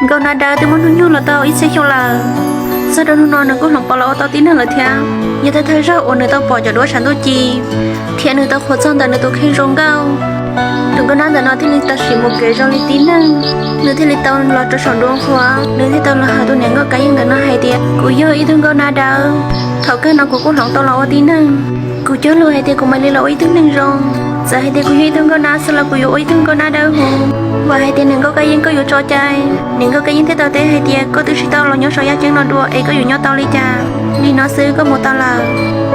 Nkauj Nab Dawb twb muaj hnub nyoog los tau ib txhiab xyoo lawm. Txog rau hnub no nws kuj hloov pauv los ua tau tib neeg lawm thiab. Yog thawj thawj zaug uas nws tau pom cov duab tshav ntuj ci thiab nws tau qhuas txog ntawm nws tus kheej zoo nkauj, tus nkauj nab ntawm no thiaj li tau sim mus kev zoo li tib neeg. Nws thiaj li tau los rau saum nruab qhuav, nws thiaj tau los hais tus niam nkauj kab yeej ntawm no hais tias, kuv yog ib tug nkauj nab dawb. Thaum kawg no kuv kuj hloov tau los ua tib neeg. Kuv cog lus hais tias kuv mam li los ua ib tug neeg zoo. Txawm hais tias kuv yog ib tug nkauj nab xwb los kuv yuav ua ib tug nkauj nab dawb huv. Vam hais tias niam nkauj kab yeej koj yuav tso cai, niam nkauj kab yeej thiaj tau teb hais tias koj twb tsis tau los nyob saum yaj ceeb no dua es koj yuav nyob tau li cas? Li no xwb koj mus tau lawm.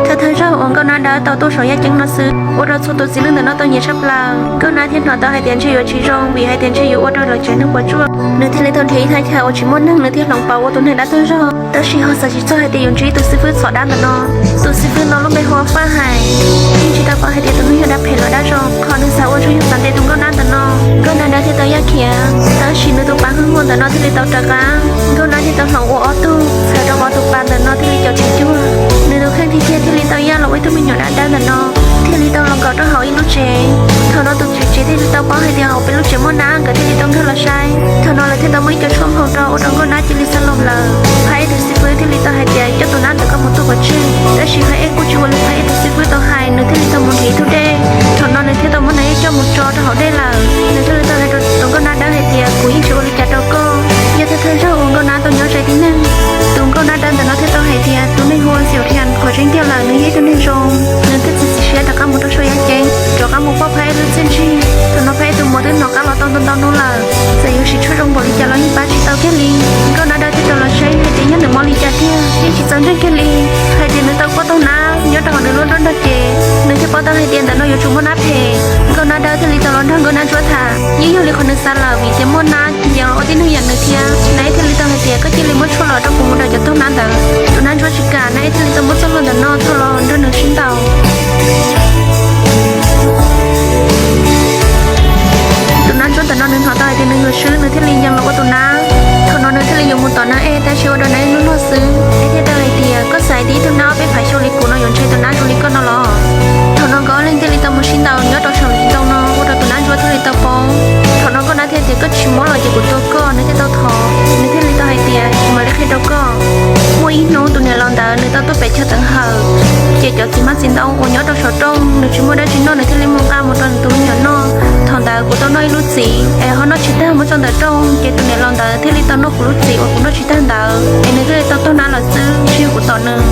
Thawj thawj zaug uas nkauj nab dawb tau tuaj saum yaj ceeb no xwb ua rau txhua tus txiv neej ntawm no tau nyiam tshaj plaws. Nkauj nab thiaj hnov tau hais tias ntshe yuav tsis zoo vim hais tias ntshe yuav ua rau lawv tsev neeg puas tsuaj. Nws thiaj li tau nrhiav ib thaj chaw uas tsis muaj neeg nws thiaj hloov pauv ua tus neeg dab tuag zog. Tab sis ho xav tsis txog hais tias yuav ntsib tus xib fwb txom dab ntawm no. Tus xib fwb no lub npe hu ua Faj Hais. Yeej tsis tau paub hais tias tus neeg yog dab phem los dab zoo, qhov nws xav ua tsuas yog xav ntes tus nkauj nab ntawm no. Nkauj nab dawb thiaj tau yaj khiav, tab sis nws tus pab Hwj Huaj ntawm no thiaj li tau rov qab. Nkauj nab thiaj tau hloov ua ob tug, txhawm rau qhov tus pas ntawm no thiaj li caum tsis cuag. Nws tus kheej thiaj thiaj li tau yaj los ua ib tug me nyuam dab dawb ntawm no, thiaj li tau los nkaum rau hauv ib lub tsev. Thaum no tus tswv tsev thiaj li tau paub hais tias hauv peb lub tsev muaj nab, nkawd thiaj li tau nkag los saib. Thaum no lawv thiaj tau muaj ib co tshuaj nphau rau ua rau nkauj nab cia li xav loos lawm. Phab ej tus xib fwb thiaj li tau hais tias coj tus nab ntawm koj mus tuaj pov tseg. Tab sis phab ej kuj tsis ua li phab ej tus xib fwb tau hais, nws thiaj li tau mus nrhiav ib tug dej. Thaum no nws thiaj tau muab nws ej coj mus tso rau hauv dej lawm. Nws thiaj li tau hais rau tus nkauj nab dawb hais tias kuv yeej tsis ua li cas rau koj. Yog thawj thawj zaug uas nkauj nab tau nyob ze tib neeg. Tus nkauj nab dawb ntawm no thiaj tau hais tias tus neeg hu ua Xiaum Riam qhov tseeb tiag lawm nws yog ib tug neeg zoo. Nws thiaj txiav txim siab rov qab mus rau saum yaj ceeb, rov qab mus pauj phab ej lub txiaj ntsig. Thaum no phab ej tus muam twb hnov qab los tau ntau ntau hnub lawm, txawm yuav siv tshuaj zoo npaum li cas los yeej pab tsis tau kiag li. Nkauj nab dawb thiaj tau los saib hais tias yog nws mob li cas tiag, yeej tsis txaus ntseeg kiag li. Hais tias nws tau kuaj tau nab nyob rau hauv nws lub nruab nrog cev, nws thiaj paub tau hais tias ntawm no yuav tsum muaj nab phem. Nkauj nab dawb thiaj li tau los nrog nkauj nab ntsuab tham, yeej yog li qhov nws xav lawm vim tias muaj nab yeej los ua tib neeg yam nws thiab. Nab ej thiaj li tau hais tias koj cia li muab tshuaj los rau kuv mus daws cov taug nab ntawd. Tus nab ntsuab tsis kam, nab ej thiaj li tau muab txoj hlua ntawm no tuaj los nrog nws sib ntaus. Tus nab ntsuab ntawm no nws hnov tau hais tias nws yuav swb, nws thiaj li yees los ua tus nab. Thaum no nws thiaj li yuav mus tom nab ej, tab sis ua rau nab ej lub luag xwb. Nab ej thiaj tau hais tias koj xav hais tias ib tug nab ob peb phav xyoo li kuv no yuav ntse tus nab zoo li koj no los? Thaum no nkawd ob leeg thiaj li tau mus sib ntaus nyob rau saum ntoo no ua rau tus nab ntsuab thiaj li tau poob. Thaum no nkauj nab thiaj tias koj tsis mob los ces kuv tua koj, nws thiaj tau thov, nws thiaj li tau hais tias kuv mam li qhia rau koj. Muaj ib hnub tus niam laus ntawd nws tau tuaj pem chaw teev hawm, ces cov txiv hmab txiv ntoo uas nyob rau saum rooj nws tsis muaj dab tsi noj nws thiaj li mus nqa mus rau nws tus me nyuam noj. Thaum ntawd kuv tau noj ib lub txiv es ho noj tsis tag muab tso ntawm rooj, ces tus niam laus ntawd thiaj li tau noj kuv lub txiv uas kuv noj tsis tag ntawd es nws thiaj li tau taug nab lawm xwb, tsis yog kuv tom nws.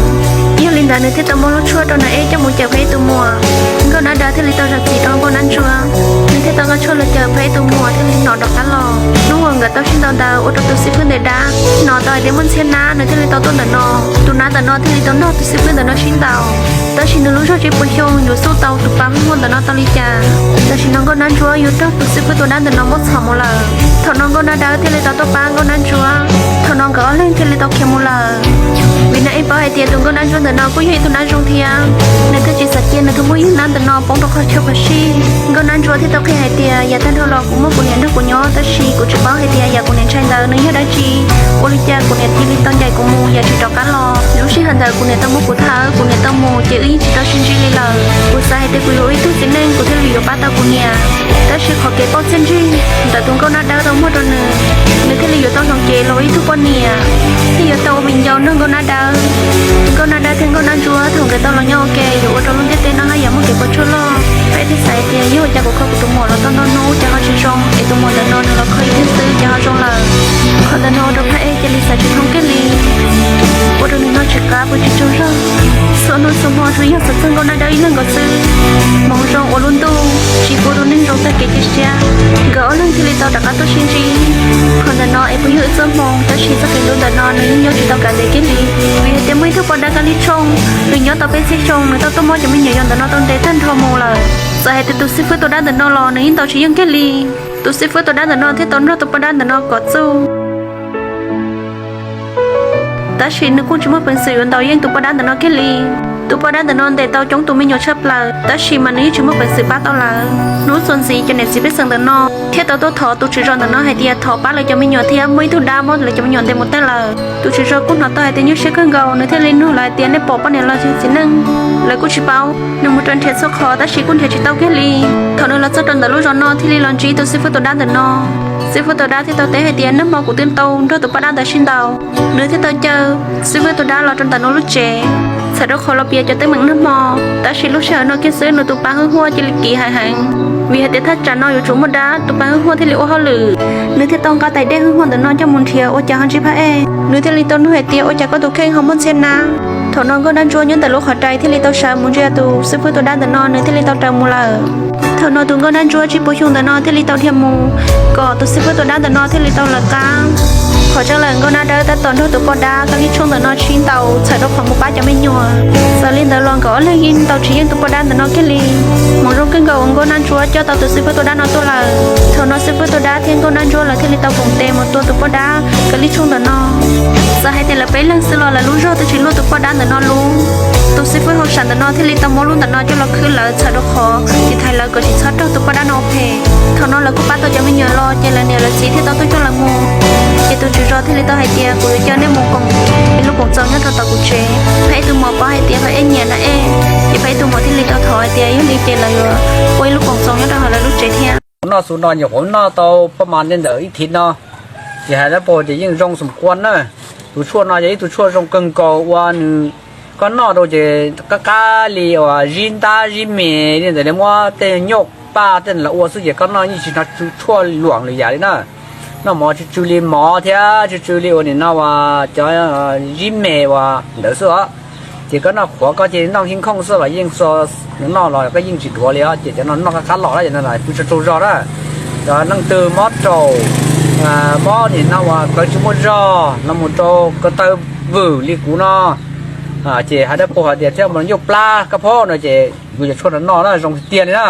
Yog li ntawd nws thiaj tau muab lub tshuaj rau nab ej coj mus cawm phab ej tus muam. Nkauj nab dawb thiaj li tau zam txim rau nkauj nab ntsuab, nws thiaj tau nqa tshuaj los cawm phab ej tus muam thiaj li hnov rov qab los. Hnub uas nkawd tau sib ntaus ntawd ua rau tus xib fwb ntawm dab hnov tau hais tias muaj ntxhiab nab, nws thiaj li tau tuaj ntawm no. Tus nab ntawm no thiaj li tau nrog tus xib fwb ntawm no sib ntaus, tab sis nws lub zog tsis pum xyoo yuav xub tau tus pab Hwj Huaj ntawm no tau li cas. Tam sim no nkauj nab ntsuab yuav raug tus xib fwb tus dab ntawm no muab txhom mus lawm. Thaum no nkauj nab dawb thiaj li tau tuaj pab nkauj nab ntsuab. Thaum no nkawd ob leeg thiaj li tau khiav mus lawm. Vim nab ej paub hais tias tus nkauj nab ntsuab ntawm no kuj yog ib tug nab zoo thiab, nws thiaj tsis xav cia nws tus phooj ywg nab ntawm no poob rau qhov chaw phom sij. Nkauj nab ntsuab thiaj tau qhia hais tias yav tag nrho los kuv muaj kuv niam nrog kuv nyob, tab sis kuv tsis paub hais tias yam kuv niam ntshai ntawd nws yog dab tsi. Ua li cas kuv niam cia li tau ncaim kuv mus yam tsis rov qab los. Lub sij hawm ntawd kuv niam tau muab kuv thawb, kuv niam tau mus ces wb yeej tsis tau sib ntsib li lawm. Kuv xav hais tias kuv yuav ua ib tug txiv neej kuv thiaj li yuav pab tau kuv niam. Tab sis qhov kev pauj txiaj ntsig ntawm tus nkauj nab dawb tau muag rau nws, nws thiaj li yuav tau hloov cev los ua ib tug poj niam, thiaj yuav tau ua viv ncaus nrog nkauj nab dawb. Nkauj nab dawb thiab nkauj nab ntsuab thaum nkawd tau los nyob ua ke yuav ua rau lub ntiaj teb no haj yam muaj kev puas tsuaj loj. Phab ej thiaj xav hais tias yog ua cas kuv kho kuv tus muam los tau ntau hnub cas ho tsis zoo, es tus muam ntawm no nws los kho ib tug xwb cas ho zoo lawm. Qhov ntawm no ua rau phab ej cia li xav tsis thoob kiag li, ua rau nws noj tsis qab pw tsis tsaug zog. Txhua hnub txhua hmo tsuas yog xav txog nkauj nab dawb ib leeg nkaus xwb. Hmoov zoo ua lub ntuj tsis pub tus neeg zoo tag kev cia siab, nkawd ob leeg thiaj li tau rov qab tuaj sib ntsib. Qhov ntawm no es puas yog wb txoj hmoo, tab sis txoj kev hlub ntawm no nws yeej nyob tsis tau kav ntev kiag li, vim hais tias muaj ib tug poj dab kab lib tshooj, nws nyob tau peb txhiab xyoo, nws tau tuaj muab cov me nyuam yaus ntawm no tau ntes tag nrho mus lawm. Txawm hais tias tus xib fwb tus dab ntawm no los nws yeej ntaus tsis yeej kiag li. Tus xib fwb tus dab ntawm no thiaj tau nrog tus poj dab ntawm no kom txuj. Tab sis nws kuj tsis muaj peev xwm yuav ntaus yeej tus poj dab ntawm no kiag li. Tus poj dab ntawm no ntes tau coob tus me nyuam tshaj plaws, tab sis mas nws yeej tsis muaj peev xwm pab tau lawv. Hnub txuas ntxiv cov niam txiv pej xeem ntawm no thiaj tau tuaj thov tus tswv zos ntawm no hais tias thov pab lawv cov me nyuam thiab muaj ib tug dab muab lawv cov me nyuam ntes mus tag lawm. Tus tswv zos kuj hnov tau hais tias nyuaj siab kawg nkaus, nws thiaj li nug lawv hais tias nej pom poj niam los yog txiv neej? Lawv kuj tsis paub. Nws mus rau nrhiav txhua qhov tab sis kuj nrhiav tsis tau kiag li. Thaum nws los txog rau ntawm lub zos no thiaj li los ntsib tus xib fwb tus dab ntawm no. Xib fwb tus dab thiaj tau teb hais tias, nag hmo kuv twb tau nrog tus poj dab ntawd sib ntaus. Nws thiaj tau caw xib fwb tus dab los rau ntawm nws lub tsev, txhawm rau qhov los piav cov teeb meem nag hmo. Tab sis lub sij hawm no kiag xwb nws tus pa hwj huaj cia li kiv heev heev, vim hais tias thaj tsam no yuav tsum muaj dab, tus pa hwj huaj thiaj li ua hauj lwm. Nws thiaj tau nqa tais dej hwj huaj ntawm no coj mus nrhiav ua cas ho ntsib phab ej. Nws thiaj li tau nug hais tias, ua cas koj tus kheej ho muaj ntxhiab nab? Thaum no nkauj dab ntsuab nyob ntawm lub qhov rai thiaj li tau sawv mus ntsia tus xib fwb tus dab ntawm no, nws thiaj li tau raws mus lawm. Thaum no tus nkauj dab ntsuab tsib puas xyoo ntawm no thiaj li tau dhia mus kom tus xib fwb tus dab ntawm no thiaj li tau lawv qab. Qhov tseeb lawm nkauj dab dawb tab tom nrog tus poj dab kab lib tshooj ntawm no sib ntaus txhawm rau qhov mus pab cov me nyuam. Txawm li ntawd los nkawd ob leeg yeej tau tsis yeej tus poj dab ntawm no kiag li. Hmoov zoo kawg nkaus uas nkauj dab ntsuab coj tau tus xib fwb tus dab no tuaj lawm. Thaum no xib fwb tus dab thiab nkauj dab ntsuab lawv thiaj li tau koom tes mus tua tus poj dab kab lib tshooj ntawm no. Txawm hais tias lawv peb leeg xwb los lawv lub zog twb tsis luaj tus poj dab ntawm no lub. Tus xib fwb hauj sam ntawm no thiaj li tau muab lub ntawm no coj los khwb lawv txhawm rau qhov tiv thaiv lawv kom tsis txhob raug tus poj dab no ua phem. Thaum no lawv kuj pab tau cov me nyuam los ces lawv niam lawv txiv thiaj tau tuaj coj lawv mus. Ces tus tswv zos thiaj li tau hais tias, kuv yuav coj nej mus koom ib lub koom txoos nyob rau tom kuv tsev. Phab ib tug muam paub hais tias phab ib nyiam na ej, ces phab ib tug muam thiaj li tau thov hais tias yog li ces lawv yuav ua ib lub koom txoos nyob rau hauv lawv lub tsev thiab. Noj xu no nyuam qhuav noj tau paj mas ntej ntawm ib thib no, ces hais dab paug tias yeej zoo xum kua na. Tus tshuaj no yog ib tug tshuaj zoo kawg nkaus uas nws, koj noj rau ces qab qab li uas zib ntab zib me li ntawd li muab tej nyuj paj tej los ua xwb ces koj noj yeej tsis hnov tshuaj luam lwm yam li na. Noj mov tsw tsw li mov thiab tsw tsw li uas nim no uas cov zib me uas ntawd xwb os. Ces koj noj qhuav koj cia li noj nkij nkhooj xwb los yeej xo, noj los koj yeej tsis dhuav li os. Ces cov no noj qab qab los na, ces no pw tsaug tsaug zog na. Cov leej twg mob raum, mob nim no uas kawg tsis muaj zog los mus rau ko taw vwm li kuv no, ces hais dab paug hais tias thiab mus nyuj plab kab phob no ces yuav cov tshuaj no noj na zoo tiag tiag li na.